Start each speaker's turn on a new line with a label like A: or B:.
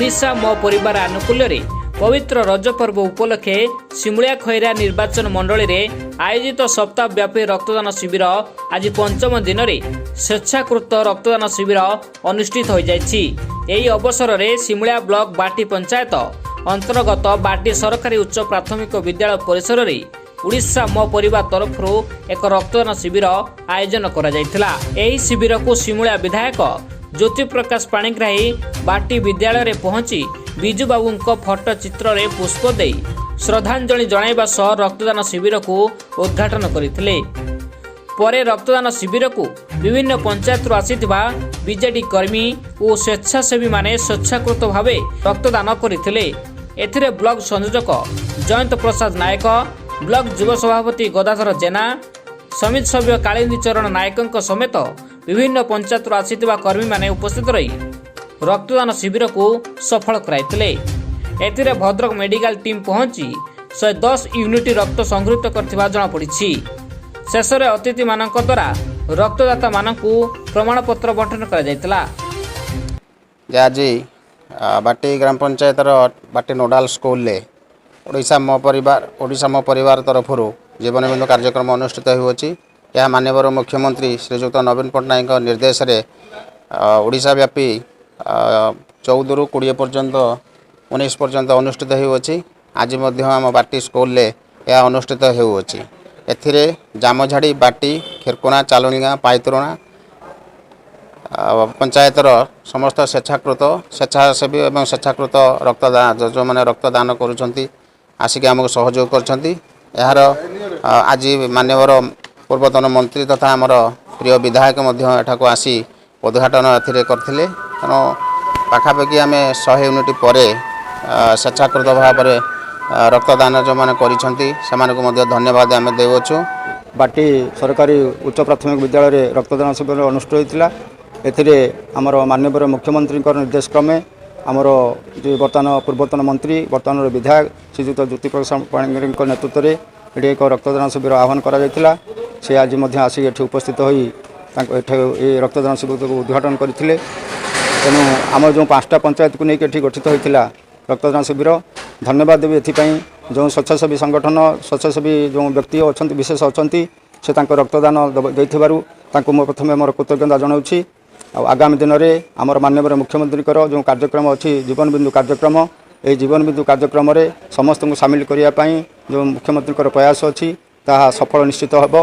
A: ଓଡ଼ିଶା ମୋ ପରିବାର ଆନୁକୂଲ୍ୟରେ ପବିତ୍ର ରଜ ପର୍ବ ଉପଲକ୍ଷେ ସିମୁଳିଆ ଖଇରା ନିର୍ବାଚନ ମଣ୍ଡଳୀରେ ଆୟୋଜିତ ସପ୍ତାହବ୍ୟାପୀ ରକ୍ତଦାନ ଶିବିର ଆଜି ପଞ୍ଚମ ଦିନରେ ସ୍ୱେଚ୍ଛାକୃତ ରକ୍ତଦାନ ଶିବିର ଅନୁଷ୍ଠିତ ହୋଇଯାଇଛି। ଏହି ଅବସରରେ ସିମୁଳିଆ ବ୍ଲକ ବାଟି ପଞ୍ଚାୟତ ଅନ୍ତର୍ଗତ ବାଟି ସରକାରୀ ଉଚ୍ଚ ପ୍ରାଥମିକ ବିଦ୍ୟାଳୟ ପରିସରରେ ଓଡ଼ିଶା ମୋ ପରିବାର ତରଫରୁ ଏକ ରକ୍ତଦାନ ଶିବିର ଆୟୋଜନ କରାଯାଇଥିଲା। ଏହି ଶିବିରକୁ ସିମୁଳିଆ ବିଧାୟକ ଜ୍ୟୋତିପ୍ରକାଶ ପାଣିଗ୍ରାହୀ ବାଟି ବିଦ୍ୟାଳୟରେ ପହଞ୍ଚି ବିଜୁବାବୁଙ୍କ ଫଟୋ ଚିତ୍ରରେ ପୁଷ୍ପ ଦେଇ ଶ୍ରଦ୍ଧାଞ୍ଜଳି ଜଣାଇବା ସହ ରକ୍ତଦାନ ଶିବିରକୁ ଉଦ୍ଘାଟନ କରିଥିଲେ। ପରେ ରକ୍ତଦାନ ଶିବିରକୁ ବିଭିନ୍ନ ପଞ୍ଚାୟତରୁ ଆସିଥିବା ବିଜେଡି କର୍ମୀ ଓ ସ୍ୱେଚ୍ଛାସେବୀମାନେ ସ୍ୱେଚ୍ଛାକୃତ ଭାବେ ରକ୍ତଦାନ କରିଥିଲେ। ଏଥିରେ ବ୍ଲକ ସଂଯୋଜକ ଜୟନ୍ତ ପ୍ରସାଦ ନାୟକ, ବ୍ଲକ ଯୁବ ସଭାପତି ଗଦାଧର ଜେନା, ସମିତି ସଭ୍ୟ କାଳିନ୍ଦୀ ଚରଣ ନାୟକଙ୍କ ସମେତ ବିଭିନ୍ନ ପଞ୍ଚାୟତରୁ ଆସିଥିବା କର୍ମୀମାନେ ଉପସ୍ଥିତ ରହି ରକ୍ତଦାନ ଶିବିରକୁ ସଫଳ କରାଇଥିଲେ। ଏଥିରେ ଭଦ୍ରକ ମେଡିକାଲ ଟିମ୍ ପହଞ୍ଚି 110 ୟୁନିଟ୍ ରକ୍ତ ସଂଗୃହୀତ କରିଥିବା ଜଣାପଡ଼ିଛି। ଶେଷରେ ଅତିଥିମାନଙ୍କ ଦ୍ୱାରା ରକ୍ତଦାତାମାନଙ୍କୁ ପ୍ରମାଣପତ୍ର ବଣ୍ଟନ କରାଯାଇଥିଲା।
B: ଯେ ଆଜି ବାଟି ଗ୍ରାମ ପଞ୍ଚାୟତର ବାଟି ନୋଡାଲ ସ୍କୁଲରେ ଓଡ଼ିଶା ମୋ ପରିବାର ତରଫରୁ ଜୀବନବିନ୍ଦୁ କାର୍ଯ୍ୟକ୍ରମ ଅନୁଷ୍ଠିତ ହେଉଅଛି। ଏହା ମାନ୍ୟବର ମୁଖ୍ୟମନ୍ତ୍ରୀ ଶ୍ରୀଯୁକ୍ତ ନବୀନ ପଟ୍ଟନାୟକଙ୍କ ନିର୍ଦ୍ଦେଶରେ ଓଡ଼ିଶା ବ୍ୟାପୀ 14ରୁ 20 ପର୍ଯ୍ୟନ୍ତ, 19 ପର୍ଯ୍ୟନ୍ତ ଅନୁଷ୍ଠିତ ହେଉଅଛି। ଆଜି ମଧ୍ୟ ଆମ ବାଟି ସ୍କୁଲରେ ଏହା ଅନୁଷ୍ଠିତ ହେଉଅଛି। ଏଥିରେ ଜାମଝାଡ଼ି, ବାଟି, ଖିରକୋଣା, ଚାଲୁଣିଗାଁ, ପାଇତୁରଣା ପଞ୍ଚାୟତର ସମସ୍ତ ସ୍ୱେଚ୍ଛାକୃତ ସ୍ୱେଚ୍ଛାସେବୀ ଏବଂ ସ୍ୱେଚ୍ଛାକୃତ ରକ୍ତଦାନ, ଯେଉଁମାନେ ରକ୍ତଦାନ କରୁଛନ୍ତି, ଆସିକି ଆମକୁ ସହଯୋଗ କରିଛନ୍ତି। ଏହାର ଆଜି ମାନ୍ୟବର ପୂର୍ବତନ ମନ୍ତ୍ରୀ ତଥା ଆମର ପ୍ରିୟ ବିଧାୟକ ମଧ୍ୟ ଏଠାକୁ ଆସି ଉଦ୍ଘାଟନ ଏଥିରେ କରିଥିଲେ। ତେଣୁ ପାଖାପାଖି ଆମେ 100 ୟୁନିଟ୍ ପରେ ସ୍ୱେଚ୍ଛାକୃତ ଭାବରେ ରକ୍ତଦାନ ଯେଉଁମାନେ କରିଛନ୍ତି, ସେମାନଙ୍କୁ ମଧ୍ୟ ଧନ୍ୟବାଦ ଆମେ ଦେଉଅଛୁ।
C: ବାଟି ସରକାରୀ ଉଚ୍ଚ ପ୍ରାଥମିକ ବିଦ୍ୟାଳୟରେ ରକ୍ତଦାନ ଶିବିର ଅନୁଷ୍ଠିତ ହୋଇଥିଲା। ଏଥିରେ ଆମର ମାନ୍ୟବର ମୁଖ୍ୟମନ୍ତ୍ରୀଙ୍କର ନିର୍ଦ୍ଦେଶ କ୍ରମେ ଆମର ଯେ ବର୍ତ୍ତମାନ ପୂର୍ବତନ ମନ୍ତ୍ରୀ, ବର୍ତ୍ତମାନର ବିଧାୟକ ଶ୍ରୀଯୁକ୍ତ ଜ୍ୟୋତିପ୍ରକାଶ ପାଣିଗ୍ରାହୀଙ୍କ ନେତୃତ୍ୱରେ ଏଠି ଏକ ରକ୍ତଦାନ ଶିବିର ଆହ୍ୱାନ କରାଯାଇଥିଲା। ସେ ଆଜି ମଧ୍ୟ ଆସି ଏଠି ଉପସ୍ଥିତ ହୋଇ ତାଙ୍କ ଏଠି ଏ ରକ୍ତଦାନ ଶିବିରକୁ ଉଦ୍ଘାଟନ କରିଥିଲେ। ତେଣୁ ଆମର ଯେଉଁ ପାଞ୍ଚଟା ପଞ୍ଚାୟତକୁ ନେଇକି ଏଠି ଗଠିତ ହୋଇଥିଲା ରକ୍ତଦାନ ଶିବିର, ଧନ୍ୟବାଦ ଦେବି ଏଥିପାଇଁ। ଯେଉଁ ସ୍ୱେଚ୍ଛାସେବୀ ସଂଗଠନ, ସ୍ୱେଚ୍ଛାସେବୀ ଯେଉଁ ବ୍ୟକ୍ତି ଅଛନ୍ତି, ବିଶେଷ ଅଛନ୍ତି, ସେ ତାଙ୍କ ରକ୍ତଦାନ ଦେଇଥିବାରୁ ତାଙ୍କୁ ମୁଁ ପ୍ରଥମେ ମୋର କୃତଜ୍ଞତା ଜଣାଉଛି। ଆଉ ଆଗାମୀ ଦିନରେ ଆମର ମାନ୍ୟବର ମୁଖ୍ୟମନ୍ତ୍ରୀଙ୍କର ଯେଉଁ କାର୍ଯ୍ୟକ୍ରମ ଅଛି, ଜୀବନବିନ୍ଦୁ କାର୍ଯ୍ୟକ୍ରମ, ଏହି ଜୀବନବିନ୍ଦୁ କାର୍ଯ୍ୟକ୍ରମରେ ସମସ୍ତଙ୍କୁ ସାମିଲ କରିବା ପାଇଁ ଯେଉଁ ମୁଖ୍ୟମନ୍ତ୍ରୀଙ୍କର ପ୍ରୟାସ ଅଛି, ତାହା ସଫଳ ନିଶ୍ଚିତ ହେବ।